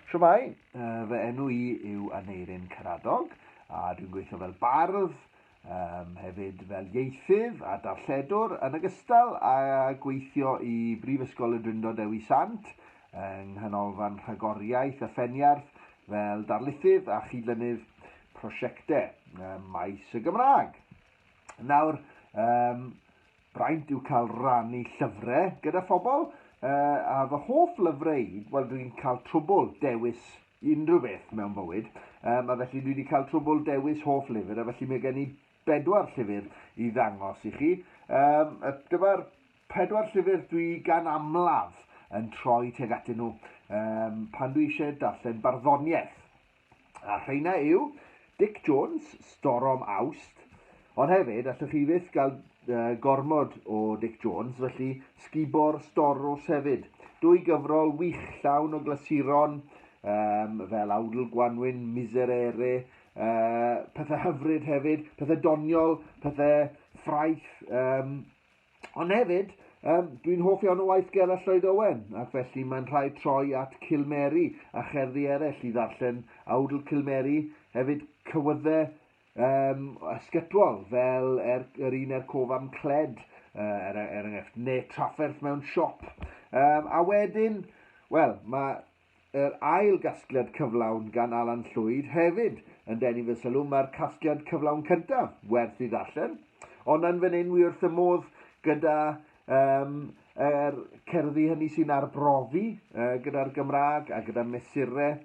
Shwmae, fy enw i yw Aneirin Karadog a dwi'n gweithio fel bardd, um, hefyd fel ieithydd a darlledwr, yn ogystal â gweithio i Brifysgol y Drindod Dewi Sant yng Nghanolfan Rhagoriaeth a Pheniarth fel darlithydd a chydlynydd prosiectau ym maes y Gymraeg. Nawr, um, braint yw cael rannu llyfrau gyda phobl, uh, a fy hoff lyfrau i, wel dwi'n cael trwbl dewis unrhyw beth mewn bywyd, um, a felly dwi wedi cael trwbl dewis hoff lyfr, a felly mae gen i bedwar llyfr i ddangos i chi. Um, dyma'r pedwar llyfr dwi gan amlaf yn troi tuag atyn nhw um, pan dwi eisiau darllen barddoniaeth. A rheina yw Dic Jones, Storom Awst, ond hefyd, allwch chi fyth gael uh, gormod o Dic Jones, felly Sgubor Storws hefyd. Dwy gyfrol wych llawn o glasuron, um, fel Awdl Gwanwyn, Miserere, uh, pethau hyfryd hefyd, pethau doniol, pethau ffraeth, um, Ond hefyd, um, dwi'n hoff iawn o waith Gerallt Lloyd Owen, ac felly mae'n rhaid troi at Cilmeri a cherddi eraill i ddarllen awdl Cilmeri, hefyd cywyddau um, ysgytwol fel er, yr un er cof am Cled, uh, er, er enghraifft, neu Trafferth mewn siop. Um, a wedyn, wel, mae Yr ail gasgliad cyflawn gan Alan Llwyd hefyd yn denu fy sylw, mae'r casgliad cyflawn cyntaf werth ei ddarllen, ond yn fan hyn wi wrth y modd gyda um, yr cerddi hynny sy'n arbrofi uh, gyda'r Gymraeg a gyda mesurau,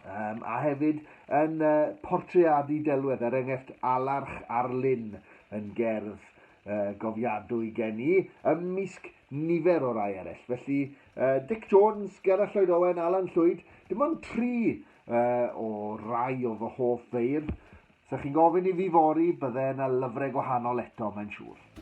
um, a hefyd yn uh, portreadu delwedd, er enghraifft Alarch ar Lyn yn gerdd uh, gofiadwy gen i, ymysg nifer o rai eraill. Felly, uh, Dic Jones, Gerallt Lloyd Owen, Alan Llwyd, dim ond tri uh, o rai o fy hoff feirdd. Sa chi'n gofyn i fi fory, bydde yna lyfrau gwahanol eto, mae'n siŵr.